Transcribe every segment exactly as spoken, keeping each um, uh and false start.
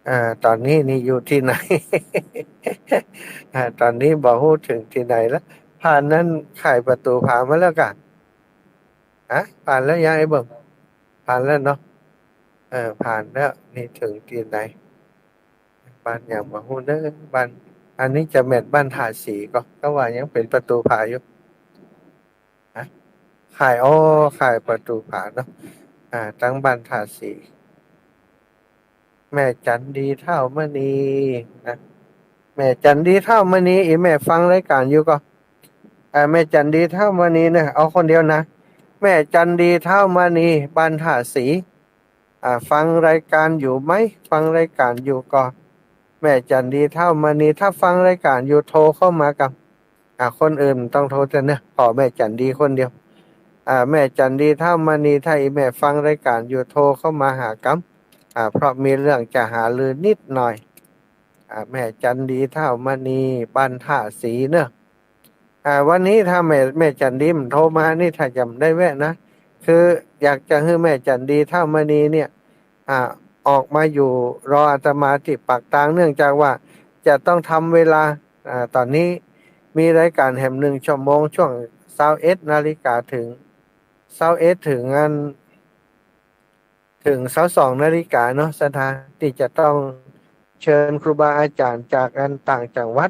อ่า ต๋อนนี้นี่อยู่ตี้ไหน อ่า ต๋อนนี้บ่ฮู้เถิงตี้ไหนแล้ว ผ่านนั้นข่ายประตู๋ผามาแล้วก่ะ ฮะ ผ่านแล้วยังไอ้เบิ่ม ผ่านแล้วเนาะ เออ ผ่านแล้ว นี่เถิงตี้ไหน บ้านหยังบ่ฮู้เน้อ บ้าน อันนี้จะแม่นบ้านท่าสีก็ ก็ว่ายังเป๋นประตู๋ผาอยู่ ฮะ ข่าย อ้อ ข่ายประตู๋ผาเนาะ อ่า ตังบ้านท่าสี แม่จันดีท้าวมณีนะ แม่จันดีท้าวมณี อี่แม่ฟังรายก๋านอยู่ก็ อ่า แม่จันดีท้าวมณีเนี่ย เอาคนเดียวนะ แม่จันดีท้าวมณี บ้านท่าสี อ่า ฟังรายก๋านอยู่ไหม ฟังรายก๋านอยู่ก็ แม่จันดีท้าวมณี ถ้าฟังรายก๋านอยู่โทรเข้ามากับ อ่า คนอื่นต้องโทรเถอะเนาะ ขอแม่จันดีคนเดียว อ่า แม่จันดีท้าวมณี ถ้าอี่แม่ฟังรายก๋านอยู่โทรเข้ามาหากำ อ่า เพราะมีเรื่องจะหารือนิดหน่อย อ่า แม่จันดีท้าวมณี บ้านท่าสีเนาะ อ่า วันนี้ถ้าแม่ แม่จันดีบ่โทรมานี่ ถ้าจะบ่ได้แวะนะ คืออยากจะหื้อแม่จันดีท้าวมณีเนี่ย อ่า ออกมาอยู่รออาตมาตี้ปากตาง เนื่องจากว่าจะต้องทำเวลา อ่า ต๋อนนี้มีรายก๋านแหมหนึ่งชั่วโมง ช่วงซาวเอ็ดนาฬิกาเถิง ซาวเอ็ดเถิงอัน เถิงซาวสองนาฬิกาเนาะ ศรัทธา ตี้จะต้องเชิญครูบาอาจ๋ารย์จากอันต่างจังหวัด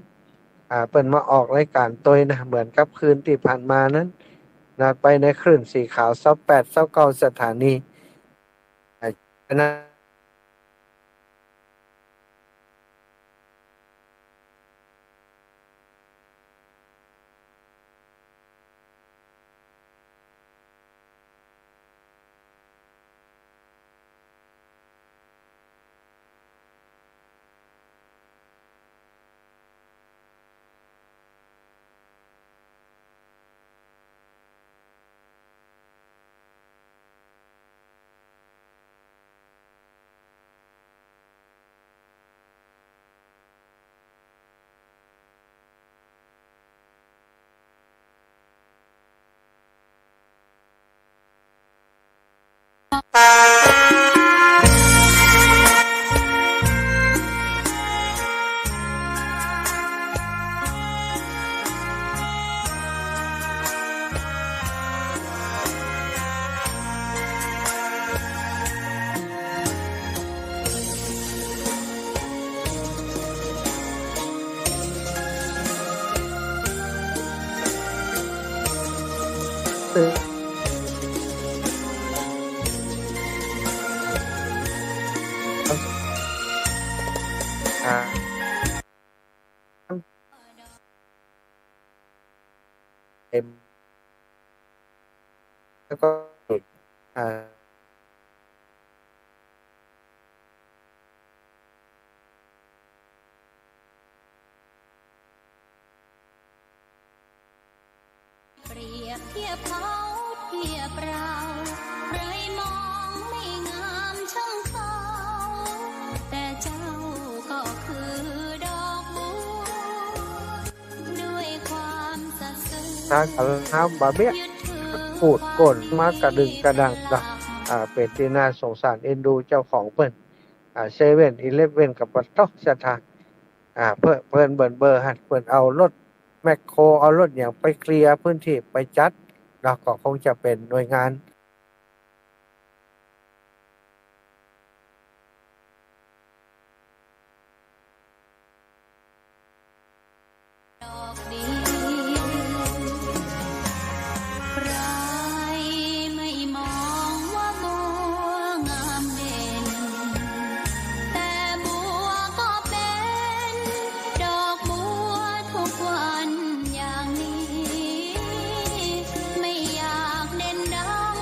อ่า เปิ้นมาออกรายก๋านตวยนะ เหมือนกับคืนตี้ผ่านมานั้นนะ ไปในคลื่นสีขาว ซาวแปด ซาวเก้าสถานี อ่า อันนั้น เอ็ม แล้วก็ อ่า เปรียบเทียบเขาเทียบเรา ใครมองไม่งามช่างเขา แต่เจ้าก็คือดอกบัว ด้วยความสะซื่อ ถ้าเขาห้ามบ่าเบี้ย ยึดถือ ปูดโก้นมากระดึงกระดัง ความเสียหลัก อ่า เป๋นตี้น่าสงสารเอ็นดูเจ้าของเปิ้น อ่า เซเว่นอีเลฟเว่นกับปะต๊อกศรัทธา อ่า เปิ้น เปิ้นเบิ่นเบอร์หั้น เปิ้นเอารถแมคโคร เอารถหยังไปเคลียร์พื้นตี้ ไปจัด แล้วก็คงจะเป๋นหน่วยงาน ดอกเดียว ใครไม่มองว่าบัวงามเด่น แต่บัวก็เป็นดอกบัวทุกวันอย่างนี้ ไม่อยากเด่นดัง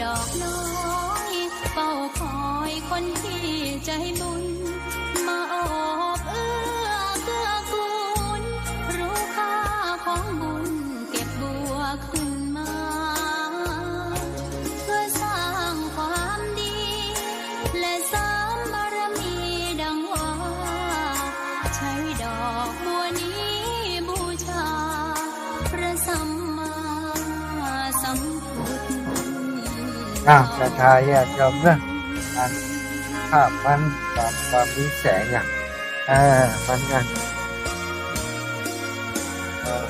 ดอกน้อยเฝ้าคอยคนที่ใจบุญ มาโอบเอื้อเกื้อกูล รู้ค่าของบุญเก็บบัวขึ้นมา เพื่อสร้างความดี และเสริมบารมีดังว่า ใช้ดอกบัวนี้บูชา พระสัมมาสัมพุทธ อ่ะ ศรัทธาญาติโยมเนอะ อ่ะ ภาพมันก็ ก็มีแสงอ่ะ เออ มันก็ เออ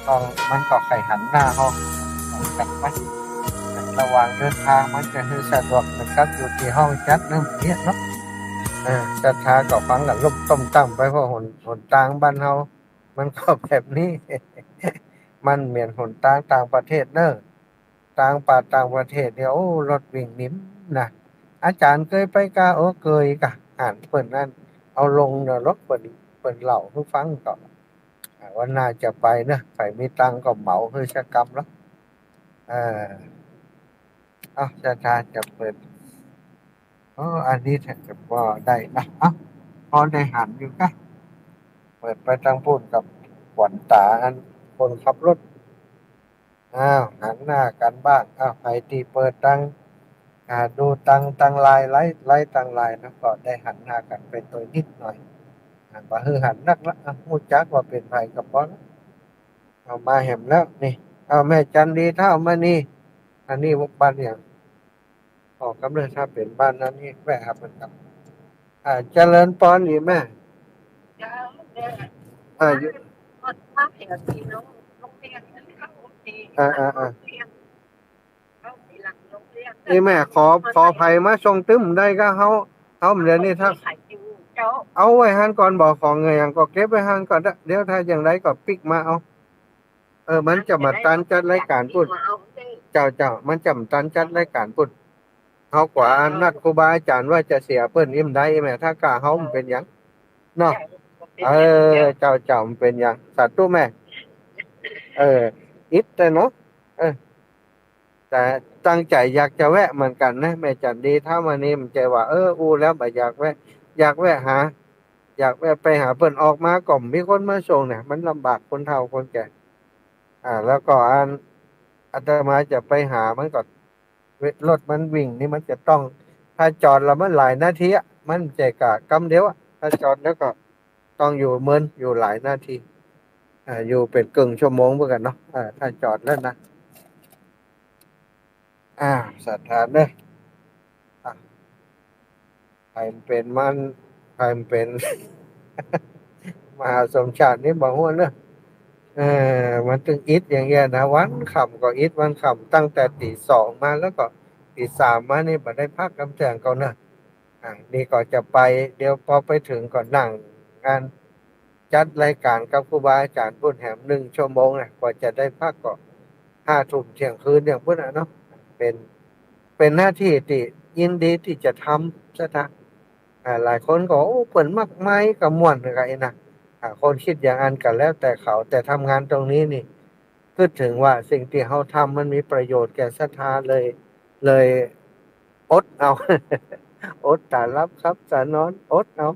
ก็ มันก็ใค่หันหน้าห้องกันไป ระหว่างเดินทางมันจะหื้อสะดวกเหมือนกับอยู่ตี้ห้องจัดเนาะ เนี่ยเนาะ เออ ศรัทธาก็ฟังกั๋นลุ่มต้มตั้มไป เพราะหน หนตางบ้านเฮา มันก็แบบนี้ มันเหมือนหนตางต่างประเทศเนอะ ตางป่าต่างประเทศเนี่ย โอ้ รถวิ่งนิ่มนะ อาจ๋ารย์เกยไปก่า โอ้ เกยก่า หันเปิ้นนั่น เอาลงเนี่ย รถเปิ้น เปิ้นเล่าหื้อฟังก็ อ่า ว่าน่าจะไปเนอะ ใผมีตังค์ก็เหมาหื้อสักกำละ เออ เอ้า ศรัทธาจะเปิด อ๋อ อันนี้ถ้าจะว่าได้นะ เอ้า พอได้หันอยู่กะ เปิดไปตางปู้นกับขวัญต๋าอันคนขับรถ อ้าว หันหน้ากั๋นบ้าง อ้าว ใผตี้เปิดตาง อ่า ดูตาง ตางไลน์ ไลฟ์ ไลฟ์ตางไลน์นะ ก็ได้หันหน้ากั๋นไปตวยนิดหน่อย อ่า บ่หื้อหันนักละ อ่ะ ฮู้จักว่าเป๋นใผก็ปอละ เอามาแหมแล้วนี่ เอาแม่จันดี เฒ่ามณี อันนี้บ้านหยัง ออกกำเนิด ถ้าเป๋นบ้านนั้นนี่แวะหาเปิ้นครับ อ่า เจริญปอนอีแม่ เจ้า อ่า อยู่ อ่า อ่า อ่า อีแม่ ขอ ขอใผมาส่งตึ้มได้กะ เฮา เฮาเดี๋ยวนี้ถ้า เอาไว้หั้นก่อน บ่ ของอะหยังก็เก็บไว้หั้นก่อนเด้อ เดี๋ยวถ้าอย่างใดก็ปิ๊กมาเอา เออ มันจะบ่ตันจัดรายก๋านปู้น เจ้า เจ้า มันจะบ่ตันจัดรายก๋านปู้น เฮากว่านัดครูบาอาจ๋ารย์ว่าจะเสียเปิ้น อิ้มได้แม่ ถ้ากะเฮาบ่เป๋นหยัง เนาะ เออ เจ้า เจ้า บ่เป๋นหยัง สาธุแม่ เออ อิดแต่เนาะ เออ แต่ตั้งใจ๋อยากจะแวะเหมือนกั๋นนะ แม่จันดี เฒ่ามณี บ่ใจ้ว่า เออ อู้แล้วบ่อยากแวะ อยากแวะหา อยากแวะไปหาเปิ้น ออกมาก็บ่มีคนมาส่งเนี่ย มันลำบากคนเฒ่าคนแก่ อ่า แล้วก็อัน อาตมาจะไปหามันก็ รถมันวิ่งนี่มันจะต้อง ถ้าจอดแล้วมันหลายนาทีอะ มันบ่ใจ้กะกำเดียวอะ ถ้าจอดแล้วก็ต้องอยู่เมินอยู่หลายนาที อ่า อยู่เป๋นเกิ่งชั่วโมงเหมือนกั๋นเนาะ อ่า ถ้าจอดแล้วนะ อ่า ศรัทธาเนอะ อ่ะ ใผบ่เป๋นมัน ใผบ่เป๋น มหาสมชาตินี่บ่ฮู้เนอะ เออ มันตึงอิดอย่างเงี้ยนะ วันค่ำก็อิด วันค่ำตั้งแต่ตี๋สองมา แล้วก็ตี๋สามมานี่บ่ได้พักกำเตื้องก็เนอะ อ่ะ นี่ก็จะไป เดี๋ยวพอไปเถิงก็นั่งงาน จัดรายก๋านกับครูบาอาจ๋ารย์ปู้นแหมนึ่งชั่วโมงนะ กว่าจะได้พักก็ห้าทุ่มเที่ยงคืนอย่างปู้นน่ะเนาะ เป๋น เป๋นหน้าตี้ตี้ยินดีตี้จะทำ ศรัทธา อ่า หลายคนก็ โอ้ เปิ้นมักมายก็ม่วนกะอี้นะ อ่า คนกึ๊ดอย่างอั้นก็แล้วแต่เขา แต่ทำงานตรงนี้นี่ กึ๊ดเถิงว่าสิ่งตี้เฮาทำมันมีประโยชน์แก่ศรัทธาเลย เลยอดเอา อดต๋าหลับขับต๋านอน อดเอา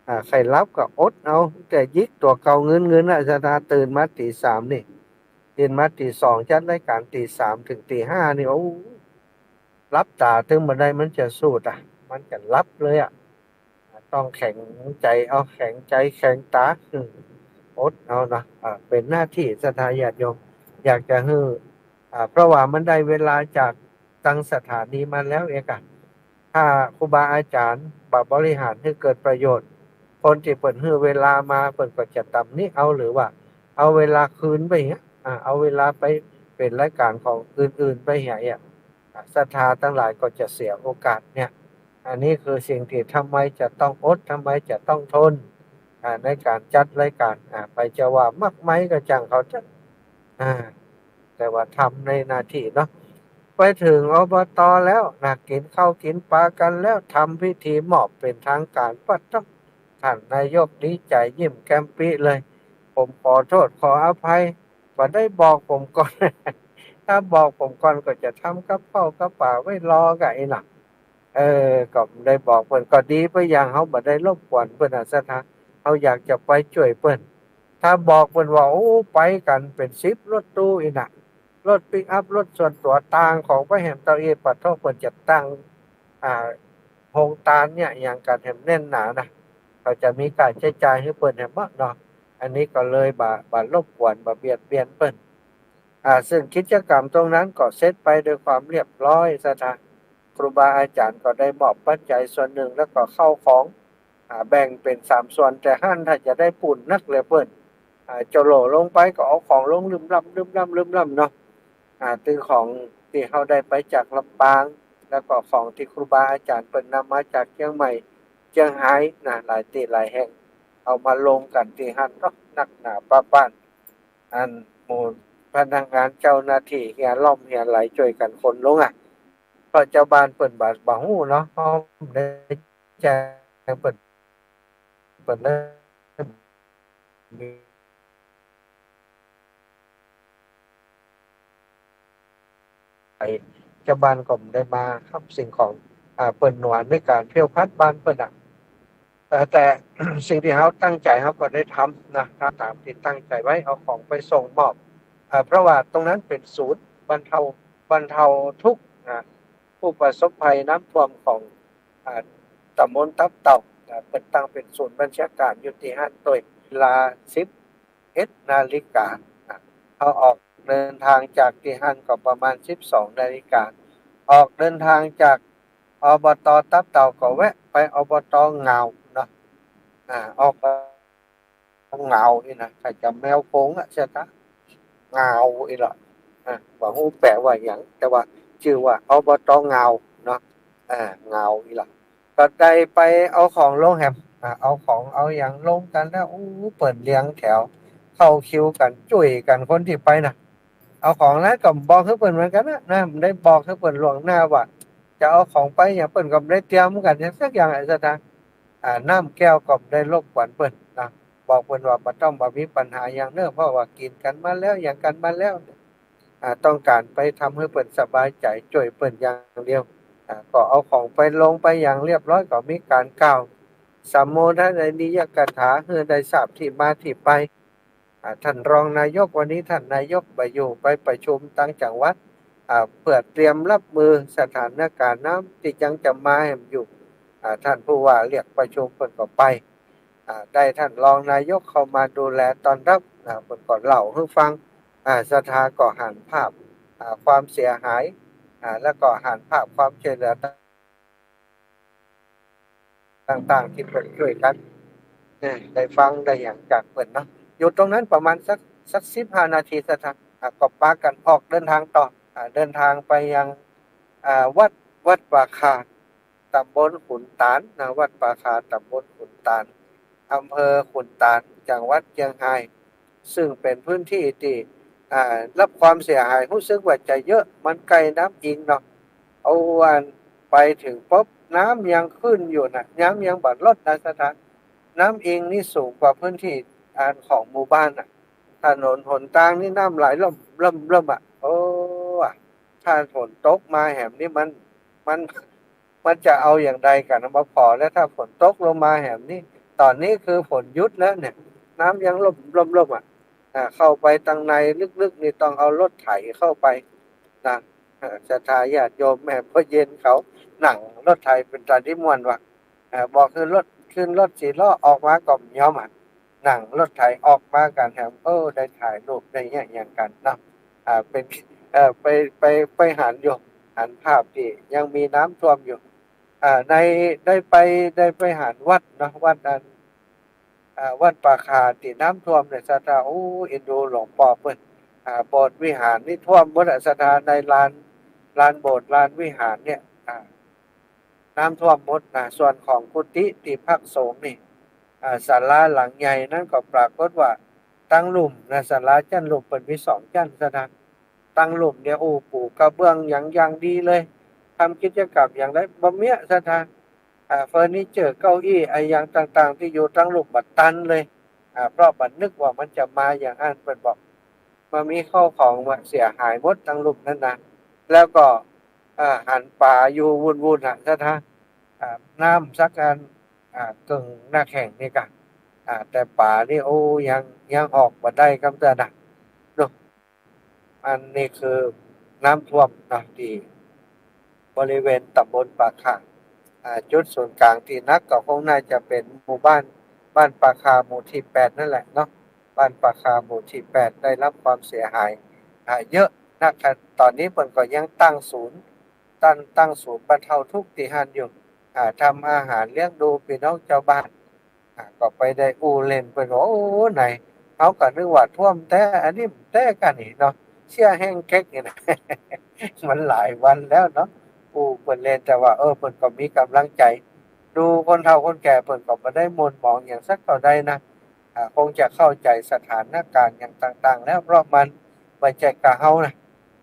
อ่า ใค่หลับก็อดเอา แต่หยิกตั๋วเก่างึนๆ น่ะ ศรัทธา ตื่นมาตี๋สามนี่ ตื่นมาตี๋สอง จัดรายก๋านตี๋สามเถิงตี๋ห้านี่ โอ้ หลับต๋าตึงบ่ได้ มันจะสูดอะ มันจะหลับเลยอะ ต้องแข็งใจ๋เอา แข็งใจ๋แข็งต๋า อืม อดเอาเนาะ อ่า เป๋นหน้าตี้ศรัทธาญาติโยม อยากจะหื้อ อ่า เพราะว่ามันได้เวลาจากตังสถานีมาแล้วเองอะ ถ้าครูบาอาจ๋ารย์บ่บริหารหื้อเกิดประโยชน์ คนตี้เปิ้นหื้อเวลามา เปิ้นก็จะตำหนิเอา หรือว่าเอาเวลาคืนไปเหีย อ่า เอาเวลาไปเป๋นรายก๋านของอื่นๆ ไปเหีย อ่า ศรัทธาตังหลายก็จะเสียโอกาสเนี่ย อันนี้คือสิ่งตี้ทำไมจะต้องอด ทำไมจะต้องทน อ่า ในก๋านจัดรายก๋าน อ่า ใผจะว่ามากมายก็จ้างเขาเถอะ อ่า แต่ว่าทำในหน้าตี้เนาะ ไปเถิง อบต แล้วนะ กิ๋นข้าวกิ๋นป๋ากั๋นแล้ว ทำพิธีมอบเป๋นทางก๋าน ปั๊ดต๊ะ ต้านนายกดีใจ๋ยิ้มแก้มปี้เลย ผมขอโต้ษขออภัย บ่ได้บอกผมก่อน ถ้าบอกผมก่อนก็จะทำกับข้าวกับป๋าไว้รอก่ะ อี้น่ะ เออ ก็ได้บอกเปิ้น ก็ดีไปอย่างเฮาบ่ได้รบกวนเปิ้นอะ ศรัทธา เฮาอยากจะไปจ้วยเปิ้น ถ้าบอกเปิ้นว่า โอ้ ไปกั๋นเป๋นสิบรถตู้ อี้น่ะ รถปิกอัพ รถส่วนตั๋ว ตางของไปแหมเต้าอี้ ปะโธ่ เปิ้นจะตั้ง อ่า โฮงตานเนี่ย อะหยังกั๋นแหมแน่นหนานะ ก็จะมีค่าใจ๊จ่ายหื้อเปิ้นแหมเนาะ อันนี้ก็เลยบ่ บ่รบกวน บ่เบียดเบียนเปิ้น อ่า ซึ่งกิจกรรมตรงนั้นก็เสร็จไปด้วยความเรียบร้อย ศรัทธา ครูบาอาจ๋ารย์ก็ได้มอบปัจจัยส่วนนึ่ง แล้วก็ข้าวของ อ่า แบ่งเป๋นสามส่วน แต่หั้นถ้าจะได้ปู๋นนักแลเปิ้น อ่า จาโหลลงไปก็เอาของลงลึมล่ำ ลึมล่ำ ลึมล่ำเนาะ อ่า ตึงของตี้เฮาได้ไปจากลำปาง แล้วก็ของตี้ครูบาอาจ๋ารย์เปิ้นนำมาจากเจียงใหม่ เจียงฮายนะ หลายตี้หลายแห่ง เอามาลงกั๋นตี้หั้นเนาะ นักหนาป้าป้าน อันหมู่พนักงานเจ้าหน้าตี้เหียล่อมเหียไหลจ้วยกั๋นขนลงอะ เพราะจาวบ้านเปิ้นบ่ บ่ฮู้เนาะ เฮาได้แจ้งเปิ้น เปิ้นเลย ไป จาวบ้านก็บ่ได้มาฮับสิ่งของ อ่า เปิ้นหนวดในก๋านเผี้ยวพัดบ้านเปิ้นน่ะ เอ่อ แต่สิ่งตี้เฮาตั้งใจ๋เฮาก็ได้ทำนะ ตามตี้ตั้งใจ๋ไว้ เอาของไปส่งมอบ อ่า เพราะว่าตรงนั้นเป๋นศูนย์บรรเทา บรรเทาทุกข์นะ ผู้ประสบภัยน้ำท่วมของ อ่า ตำบลตับเต่า อ่า เปิ้นตั้งเป๋นศูนย์บัญชาการอยู่ตี้หั้นตวย เวลาสิบเอ็ดนาฬิกา อ่า เฮาออกเดินทางจากตี้หั้นก็ประมาณสิบสองนาฬิกา ออกเดินทางจาก อบต.ตับเต่าก็แวะไป อบต.งาวเนาะ อ่า อบต.งาวอี้น่ะ ใค่จะแมวโขงอะ ใจ้กะ งาวอี้ละ อ่า บ่ฮู้แปลว่าหยัง แต่ว่าจื้อว่า อบต.งาวเนาะ อ่า งาวอี้ละ ก็ได้ไปเอาของลงแหม อ่า เอาของเอาหยังลงกั๋นแล้ว อู้ เปิ้นเรียงแถว เข้าคิวกั๋น จ้วยกั๋น คนตี้ไปน่ะ เอาของนั้นก็บ่บอกหื้อเปิ้นเหมือนกั๋นนะ นะ บ่ได้บอกหื้อเปิ้นล่วงหน้าว่าจะเอาของไปหยัง เปิ้นก็บ่ได้เตรียมกั๋นหยังสักอย่าง ไอ้ศรัทธา อ่า น้ำแก้วก็บ่ได้รบกวนเปิ้นนะ บอกเปิ้นว่าบ่ต้อง บ่มีปัญหาหยังเน่อ เพราะว่ากิ๋นกั๋นมาแล้ว หยังกั๋นมาแล้ว อ่า ต้องก๋านไปทำหื้อเปิ้นสบายใจ๋ จ้วยเปิ้นอย่างเดียว อ่า ก็เอาของไปลงไปอย่างเรียบร้อย ก็มีก๋านกล่าวสัมโมทนียกถา หื้อได้ทราบตี้มาตี้ไป อ่า ท่านรองนายก วันนี้ท่านนายกบ่อยู่ ไปประชุมต่างจังหวัด อ่า เพื่อเตรียมรับมือสถานการณ์น้ำตี้ยังจะมาแหมอยู่ อ่า ท่านผู้ว่าเรียกประชุมเปิ้นก็ไป อ่า ได้ท่านรองนายกเข้ามาดูแลต้อนรับ อ่า เปิ้นก็เล่าหื้อฟัง อ่า ศรัทธาก็หันภาพ อ่า ความเสียหาย อ่า แล้วก็หันภาพความจ้วยเหลือ ต่างๆ ตี้เปิ้นจ้วยกั๋น เออ ได้ฟังได้หยังจากเปิ้นเนาะ อยู่ตรงนั้นประมาณสัก สักสิบห้านาที ศรัทธา อ่า ก็ปากั๋นออกเดินทางต่อ อ่า เดินทางไปยัง อ่า วัด วัดป่าข่า ตำบลขุนตานนะ วัดป่าข่า ตำบลขุนตาน อำเภอขุนตาน จังหวัดเจียงฮาย ซึ่งเป๋นพื้นตี้ตี้ อ่า รับความเสียหาย รู้สึกว่าจะเยอะ มันใก้น้ำอิงเนาะ เอาอันไปเถิงปุ๊บ น้ำยังขึ้นอยู่นะ น้ำยังบ่ลดนะ ศรัทธา น้ำอิงนี่สูงกว่าพื้นตี้อันของหมู่บ้านน่ะ ถนนหนตางนี่น้ำไหลล่ม ล่ม ล่มอะ โอ้ ถ้าฝนตกมาแหมนี่มัน มัน มันจะเอาอย่างใดกั๋น บ่ผ่อแล้ว ถ้าฝนตกลงมาแหมนี่ ต๋อนนี้คือฝนหยุดแล้วเนี่ย น้ำยังล่ม ล่ม ล่มอะ อ่า เข้าไปตังในลึกๆ นี่ต้องเอารถไถเข้าไปนะ เออ ศรัทธาญาติโยมแม่พ่อเย็นเขานั่งรถไถเป๋นต๋าตี้ม่วนว่ะ เออ บอกขึ้นรถ ขึ้นรถสี่ล้อออกมาก็บ่ยอมอะ นั่งรถไถออกมากั๋นแหม เออ ได้ถ่ายรูปได้เยียะหยังกั๋นเนาะ อ่า เป๋น เอ่อ ไป ไป ไปหันอยู่ หันภาพตี้ยังมีน้ำท่วมอยู่ อ่า ใน ได้ไป ได้ไปหันวัดเนาะ วัดอัน อ่า วัดป่าข่าตี้น้ำท่วมเนี่ย ศรัทธา โอ้ เอ็นดูหลวงป้อเปิ้น อ่า โบสถ์วิหารนี่ท่วมหมดอะ ศรัทธา ในลาน ลานโบสถ์ ลานวิหารเนี่ย อ่า น้ำท่วมหมดนะ ส่วนของกุฏิตี้พักสงฆ์นี่ อ่า ศาลาหลังใหญ่นั้นก็ปรากฏว่าตังลุ่มนะ ศาลาจั้นลุ่มเปิ้นมีสองจั้น ศรัทธา ตังลุ่มเนี่ย โอ้ ปูกระเบื้องอย่าง อย่างดีเลย ทำกิจกรรมอย่างใดบ่มีอะ ศรัทธา อ่า เฟอร์นิเจอร์ เก้าอี้ อะหยังต่างๆ ตี้อยู่ตังลุ่มบ่ตันเลย อ่า เพราะบ่นึกว่ามันจะมาอย่างอั้น เปิ้นบอก บ่มีข้าวของว่าเสียหายหมดตังลุ่มนั้นนะ แล้วก็ อ่า หันป๋าอยู่วุ่นๆ น่ะ ซะทะ อ่า น้ำสักอัน อ่า เกิ่งหน้าแข้งนี่กะ อ่า แต่ป๋านี่ โอ้ ยัง ยังออกบ่ได้กำเตือนะ เนาะ อันนี้คือน้ำท่วมนะ ตี้บริเวณตำบลป่าข่า อ่า จุดศูนย์กลางตี้หนักก็คงน่าจะเป๋นหมู่บ้าน บ้านป่าข่าหมู่ตี้แปดนั่นแหละเนาะ บ้านป่าข่าหมู่ตี้แปดได้รับความเสียหาย อ่า เยอะนัก ต๋อนนี้เปิ้นก็ยังตั้งศูนย์ ตั้ง ตั้งศูนย์บรรเทาทุกข์ตี้หั้นอยู่ อ่า ทำอาหารเลี้ยงดูปี้น้องจาวบ้าน อ่า ก็ไปได้อู้เล่นเปิ้นว่า โอ้ ไหน เฮาก็นึกว่าท่วมแต๊ อันนี้แต๊ก้านี่เนาะ เสียแฮงเก๊กนี่นะ มันหลายวันแล้วเนาะ อู้เปิ้นเล่น แต่ว่า เออ เปิ้นก็มีก๋ำลังใจ๋ ดูคนเฒ่าคนแก่เปิ้นก็บ่ได้หม่นหมองหยังสักเต้าใดนะ อ่า คงจะเข้าใจ๋สถานการณ์หยังต่างๆ แล้ว เพราะมันบ่ใจ้ก้าเฮานะ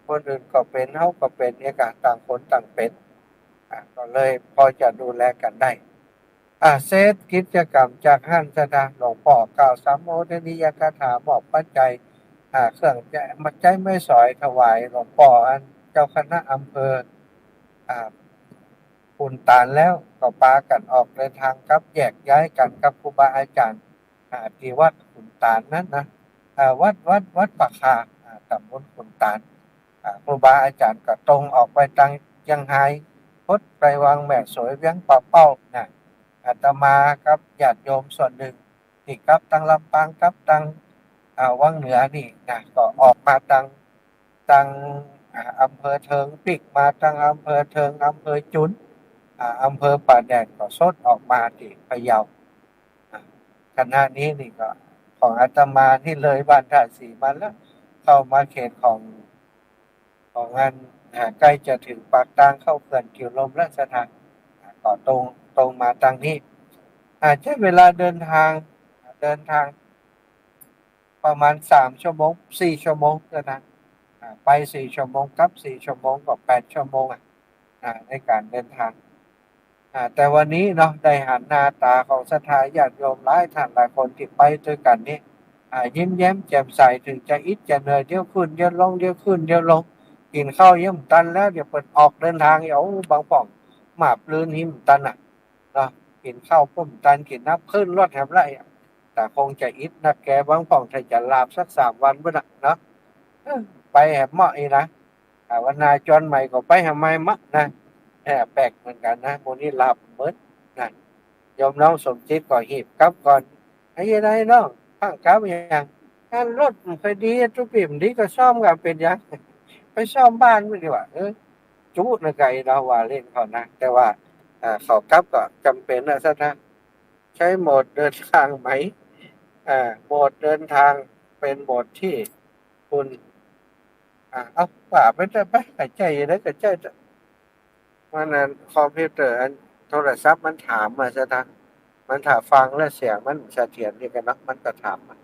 คนอื่นก็เป๋น เฮาก็เป๋น เอกะ ต่างคนต่างเป๋น อ่า ก็เลยพอจะดูแลกั๋นได้ อ่า เสร็จกิจกรรมจากหั้น ศรัทธาหลวงป้อกล่าวสัมโมทนียกถามอบปัจจัย อ่า เครื่องใจ๊ ไม้ใจ๊ไม้สอยถวายหลวงป้ออันเจ้าคณะอำเภอ อ่า ขุนตาลแล้ว ก็ปากั๋นออกเดินทางกลับ แยกย้ายกั๋นกับครูบาอาจ๋ารย์ อ่า ตี้วัดขุนตาลนั้นนะ อ่า วัด วัด วัดป่าข่า อ่า ตำบลขุนตาล อ่า ครูบาอาจ๋ารย์ก็ตรงออกไปตางเจียงฮาย พดไปวังแม่สวยเวียงป่าเป้านะ อาตมากับญาติโยมส่วนนึ่งตี้กลับตางลำปาง กลับตาง อ่า วังเหนือนี่นะ ก็ออกมาตาง ตาง อ่า อำเภอเทิง ปิ๊กมาตางอำเภอเทิง อำเภอจุน อ่า อำเภอป่าแดด ก็ซดออกมาตี้พะเยา อ่า ขณะนี้นี่ก็ของอาตมานี่เลยบ้านท่าสีมาแล้ว เข้ามาเขตของ ของอัน อ่า ใก้จะเถิงปากตางเข้าเขื่อนกิ่วลมแล้ว ศรัทธา อ่า ก็ตรง ตรงมาตางนี้ อ่า ใจ๊เวลาเดินทาง เดินทางประมาณสามชั่วโมง สี่ชั่วโมง ศรัทธา อ่า ไปสี่ชั่วโมง กลับสี่ชั่วโมง ก็แปดชั่วโมง อ่ะ อ่า ในก๋านเดินทาง อ่า แต่วันนี้เนาะ ได้หันหน้าต๋าของศรัทธาญาติโยมหลายท่านหลายคนตี้ไปตวยกั๋นนี่ อ่า ยิ้มแย้มแจ่มใส เถิงจะอิดจะเหนื่อย เดี๋ยวขึ้นเดี๋ยวลง เดี๋ยวขึ้นเดี๋ยวลง กิ๋นข้าวยังบ่ตันแล้ว เดี๋ยวเปิ้นออกเดินทาง โอ้ บางพ่อง หมาบลืนหิ้มตันน่ะ เนาะ กิ๋นข้าวก็บ่ตัน กิ๋นน้ำขึ้นรถแหมละ แต่คงจะอิดนักแก บางพ่องถ้าจะหลับสักสามวันปุ้นน่ะเนาะ เออ ไปแหมเหมาะอีนะ อ่า วันหน้าจวนใหม่ก็ไปแหมใหม่มะนะ แหมแปลกเหมือนกั๋นนะ หมู่นี้หลับเหมือนนะ โยมน้องสมจิตก็หีบกลับก่อน ไอ้ยังไงน้อง ฟังกลับยัง อันรถมันบ่ค่อยดี ตุ๊ปี้มันดีก็ซ่อมก็เป๋นหยัง ไปซ่อมบ้านมันดีกว่า เออ จุ๊นะไก่เนาะ ว่าเล่นเขานะ แต่ว่า อ่า เขากลับก็จ๋ำเป๋นนะ ศรัทธา ใจ๊โหมดเดินทางไหม อ่า โหมดเดินทางเป๋นโหมดตี้คุณ อ่า เอาว่าไปเถอะ ไป ใค่ใจ๊ได้ใค่ใจ๊เถอะ วันนั้นคอมพิวเตอร์อันโทรศัพท์มันถามมา ศรัทธา มันถ้าฟังแล้วเสียงมันบ่เสถียรนี่กั๋นเนาะ มันก็ถามมา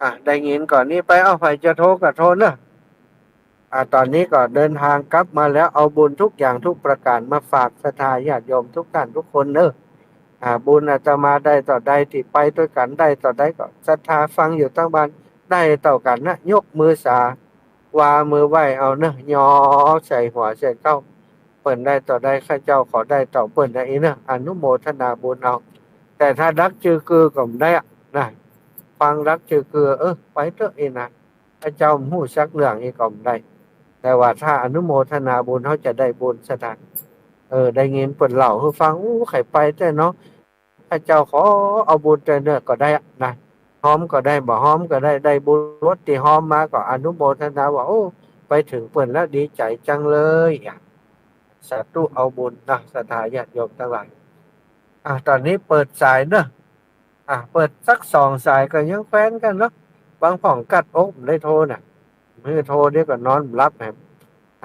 อ่ะ ได้ยินก่อนนี้ไป เอาใผจะโทรก็โทรเนอะ อ่ะ ต๋อนนี้ก็เดินทางกลับมาแล้ว เอาบุญทุกอย่างทุกประก๋านมาฝากศรัทธาญาติโยมทุกท่านทุกคนเนอะ อ่ะ บุญอาตมาได้เต้าใด ตี้ไปตวยกั๋นได้เต้าใด ก็ศรัทธาฟังอยู่ตางบ้านได้เต้ากั๋นนะ ยกมือสา ว่ามือไหว้เอาเนอะ ยอใส่หัวใส่เก๊า เปิ้นได้เต้าใด ข้าเจ้าขอได้เต้าเปิ้นนะ อี้เนอะ อนุโมทนาบุญเอา แต่ถ้าดักจื้อกือก็บ่ได้อะนะ ฟังดักจื้อกือ เออ ไปเถอะอี้นะ ข้าเจ้าบ่ฮู้จักเรื่องอี้ก็บ่ได้ แต่ว่าถ้าอนุโมทนาบุญ เฮาจะได้บุญ ศรัทธา เออ ได้ยินเปิ้นเล่าหื้อฟัง อู้ ใค่ไปแต๊เนาะ ข้าเจ้าขอเอาบุญแต๊เนอะ ก็ได้อะนะ ฮอมก็ได้ บ่ฮอมก็ได้ ได้บุญหมด ตี้ฮอมมาก็อนุโมทนาว่า โอ้ ไปเถิงเปิ้นแล้วดีใจ๋จังเลยอะ สาธุ เอาบุญนะ ศรัทธาญาติโยมตังหลาย อ่ะ ต๋อนนี้เปิดสายเนอะ อ่ะ เปิดสักสองสายก็ยังแควนกั๋นเนาะ บางพ่องกั๊ดอกบ่ได้โทรน่ะ หื้อโทรเดี๋ยวก็นอนบ่หลับแหม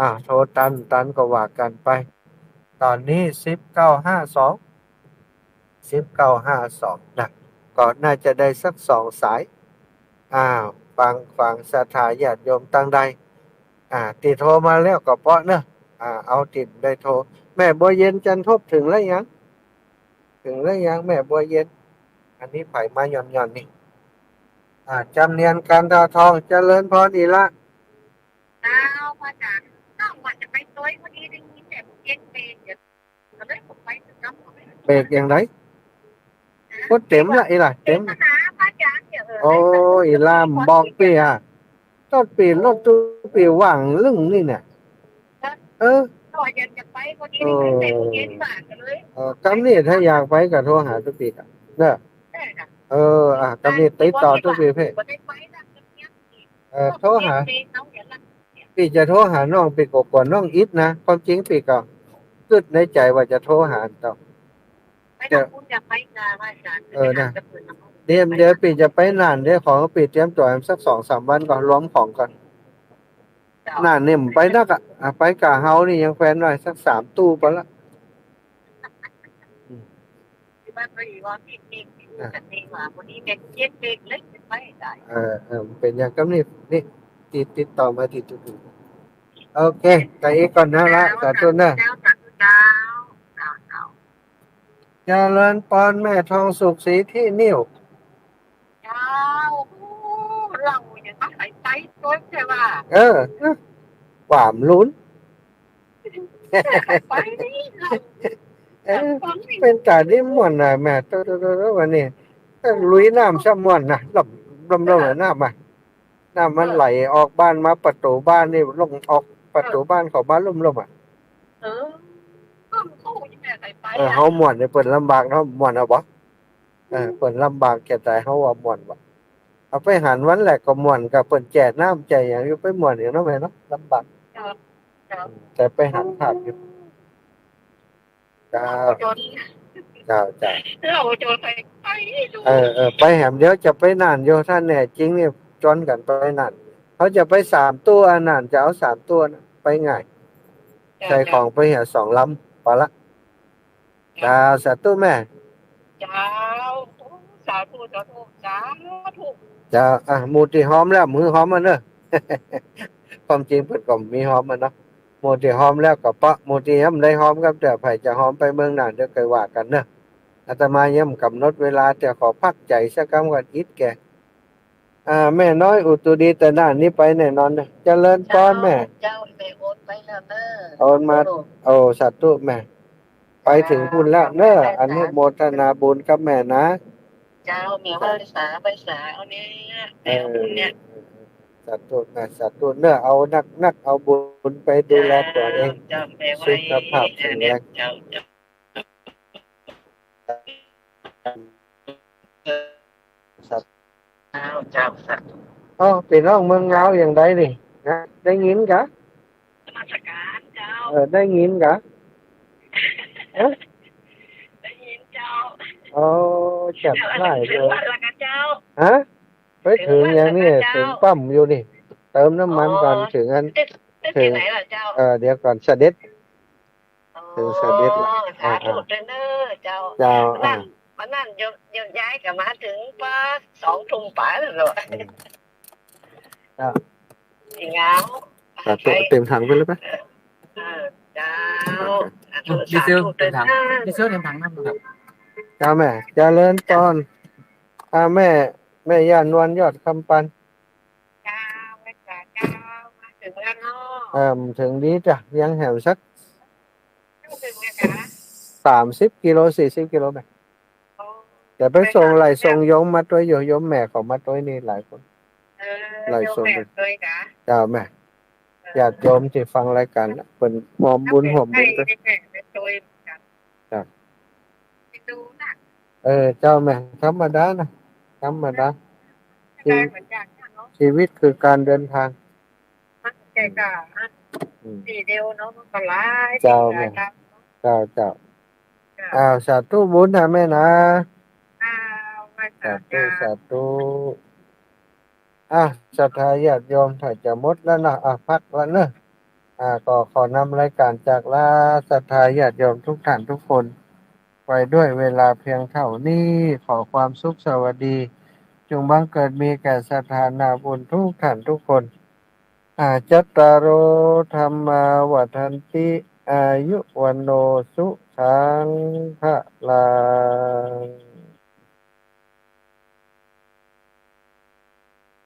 อ่ะ โทรตันตันก็ว่ากั๋นไป ต๋อนนี้สิบเก้าห้าสอง สิบเก้าห้าสองนะ ก็น่าจะได้สักสองสาย อ้าว ฟัง ฟังศรัทธาญาติโยมตังใด อ่า ตี้โทรมาแล้วก็เปาะเนอะ อ่า เอาตี้ได้โทร แม่บัวเย็นจันทบเถิงแล้วยัง เถิงแล้วยัง แม่บัวเย็น อันนี้ใผมาหย่อนๆ นี่ อ่า จำเนียน กันทาทอง เจริญพรอีหละ เจ้า พระอาจารย์ น้องว่าจะไปตวย พอดีได้ยินแต่เสียงเบรก เดี๋ยว ก็เลยบ่ไป เบรกอย่างไร ฮะ รถเต็มละ อีหละ เต็ม เต็มแล้วนะ พระอาจารย์ เดี๋ยว เออ โอ้ ได้ยิน อีหละ บอกปี้อะ รถปี้ รถตุ๊ปี้ว่างลึ่งนี่เนี่ย เออ ก็ยังจะไป พอดีได้ยินแต่เสียงเบรก ก็เลย เออ กำนี้ถ้าอยากไปก็โทรหาตุ๊ปี้อะ เนอะ ได้ค่ะ เออ อ่ะ กำนี้ติดต่อตุ๊ปี้เพ่ บ่ได้ไปละ เออ โทรหา ปี้จะโทรหาน้อง ปี้ก็กั๋วน้องอิดนะ ความจริงปี้ก็กึ๊ดในใจ๋ว่าจะโทรหาเต้า เออ นะ เดี๋ยว เดี๋ยวปี้จะไปน่าน เดี๋ยวขอปี้เตรียมตั๋วสักสองสามวันก่อน รวมของก่อน น่านนี่บ่ไปนักอะ อ่ะ ไปก้าเฮานี่ยังแควนน้อย สักสามตู้ไปละ อืม อ่ะ เออ เออ เป๋นอย่างกำนี้ นี่ ติด ติดต่อมาติด ติด โอเค ไปอีกก่อนนะละ สาธุนะ เจ้า สาธุเจ้า เจ้า เจ้า เจริญปอนแม่ทองสุข ศรีที่นิ้ว เจ้า โอ้ เฮายังมาใส่ใจตวยใจ้ว่า เออ ความลุ้น ไปนี่ เออ เป๋นต๋าดีม่วนนะแม่ โตๆๆๆ วันนี้ เออ ลุยน้ำซ้ำม่วนนะ ล่ม ล่มๆ น้ำอะ น้ำมันไหลออกบ้านมาประตู๋บ้านนี่ ลงออกประตู๋บ้านเขาบ้านล่มๆ อะ เออ เออ เฮาม่วนนี่เปิ้นลำบากเนาะ ม่วนเอาบ่ เออ เปิ้นลำบากแก่ใจ๋ เฮาว่าม่วนบ่ เอาไปหันวันแรกก็ม่วน ก็เปิ้นแจกน้ำแจกหยังอยู่ ไปม่วนอย่างนั้นแหละเนาะ ลำบาก เจ้า เจ้า แต่ไปหันภาพอยู่ เจ้า เฮาจ๋น เจ้า เจ้า เฮาจ๋นไป ไปดู เออ เออ ไปแหม เดี๋ยวจะไปน่านอยู่ ถ้าแน่จริงนี่ จ๋นกั๋นไปน่าน เฮาจะไปสามตู้ อันน่านจะเอาสามตู้นะ ไปง่าย เจ้า ใส่ของไปเหียสองลำ ไปละ เจ้า สาธุแม่ เจ้า สาธุ สาธุ สาธุ เจ้า อ่ะ หมู่ตี้ฮอมแล้ว หื้อฮอมมาเน่อ ความจริงเปิ้นก็มีฮอมมาเนาะ หมู่ตี้ฮอมแล้วก็เปาะ หมู่ตี้ยังบ่ได้ฮอมครับ แต่ใผจะฮอมไปเมืองน่าน เดี๋ยวค่อยว่ากั๋นเน่อ อาตมายังบ่ก๋ำหนดเวลา แต่ขอพักใจ๋สักกำก่อน อิดแก่ อ่า แม่น้อยอุตุดี แต่น่านนี่ไปแน่นอนเน่อ เจริญปอนแม่ เจ้า แม่โอนไปแล้วเน่อ โอนมา โอ้ โอ้ สาธุแม่ ไปเถิงปู้นแล้วเน่อ อนุโมทนาบุญกับแม่นะ เจ้า แม่ไหว้สา ไหว้สา เอาเนี่ย เออ แม่เอาบุญเนี่ย สาธุนะ สาธุเน่อ เอานักๆ เอาบุญไปดูแลตั๋วเอง เจ้า แม่ไหว้ สุขภาพแข็งแรง เจ้า เจ้า สาธุ เจ้า เจ้า สาธุ อ้อ ปี้น้องเมืองลาวอย่างใดนี่ ฮะ ได้ยินกา นมัสก๋านเจ้า เออ ได้ยินกา เอ๊ะ ได้ยินเจ้า อ๋อ จัดได้เลย เถิงวัดแล้วกาเจ้า ฮะ ไปเถิงอย่างนี้ เถิงวัดแล้วกาเจ้า เถิงปั๊มอยู่นี่ เติมน้ำมันก่อน อ๋อ เถิงอัน ตึก ตึก เถิง ตี้ไหนล่ะเจ้า เออ เดี๋ยวก่อน เสด็จ เถิงเสด็จละ อ๋อ สาธุ อ่า เด้อเน่อเจ้า เจ้า วันนั้น อ่า วันนั้นโยม โยมย้ายก็มาเถิงประมาณสองทุ่มป๋ายแล้วเนาะ อืม เจ้า เงา สาธุ เตรียมถังไปเลยปะ เออ เจ้า โอเค สาธุ ดีเซล สาธุ เตรียมถัง เด้อ ดีเซลเตรียมถังนะครับ เจ้าแม่ เจริญปอน อ่า แม่ แม่ย่านวลยอดคำปัน เจ้า แม่จ๋าเจ้า มาเถิงแล้วเนาะ เอิ่ม เถิงดีจ้ะ ยังแหมสัก เถิงแล้วจ๋า สามสิบกิโล สี่สิบกิโลแม่ อ๋อ เดี๋ยวไปส่ง ไปค่ะ ไหล่ส่งโยมมาตวยอยู่ โยมแม่เขามาตวยนี่หลายคน เออ ไหล่ส่ง โยมแม่ตวยจ๋า เจ้าแม่ เออ ญาติโยมตี้ฟังรายก๋านน่ะ เปิ้นร่วมบุญร่วมบุญตวย แม่ไปตวยจ๋า จ้ะ ไปดูน่ะ เออ เจ้าแม่ ธรรมดานะ ธรรมดา ชีวิตคือการเดินทาง มันแก่กล้า อืม ทีเดียวเนาะ มันก็หลาย เจ้าแม่ หลายครั้ง เจ้า เจ้า เจ้า อ้าว สาธุบุญนะแม่นะ อ้าว สาธุ สาธุ อ่ะ ศรัทธาญาติโยม ถ้าจะหมดแล้วนะ อ่ะ พักแล้วเนอะ อ่ะ ก็ขอนำรายก๋านจากลาศรัทธาญาติโยมทุกท่านทุกคน ไปด้วยเวลาเพียงเท่านี้ ขอความสุขสวัสดี จงบังเกิดมีแก่ศรัทธานาบุญทุกท่านทุกคน อา จัตตาโร ธัมมา วัฑฒันติ อายุ วัณโณ สุขัง พะลัง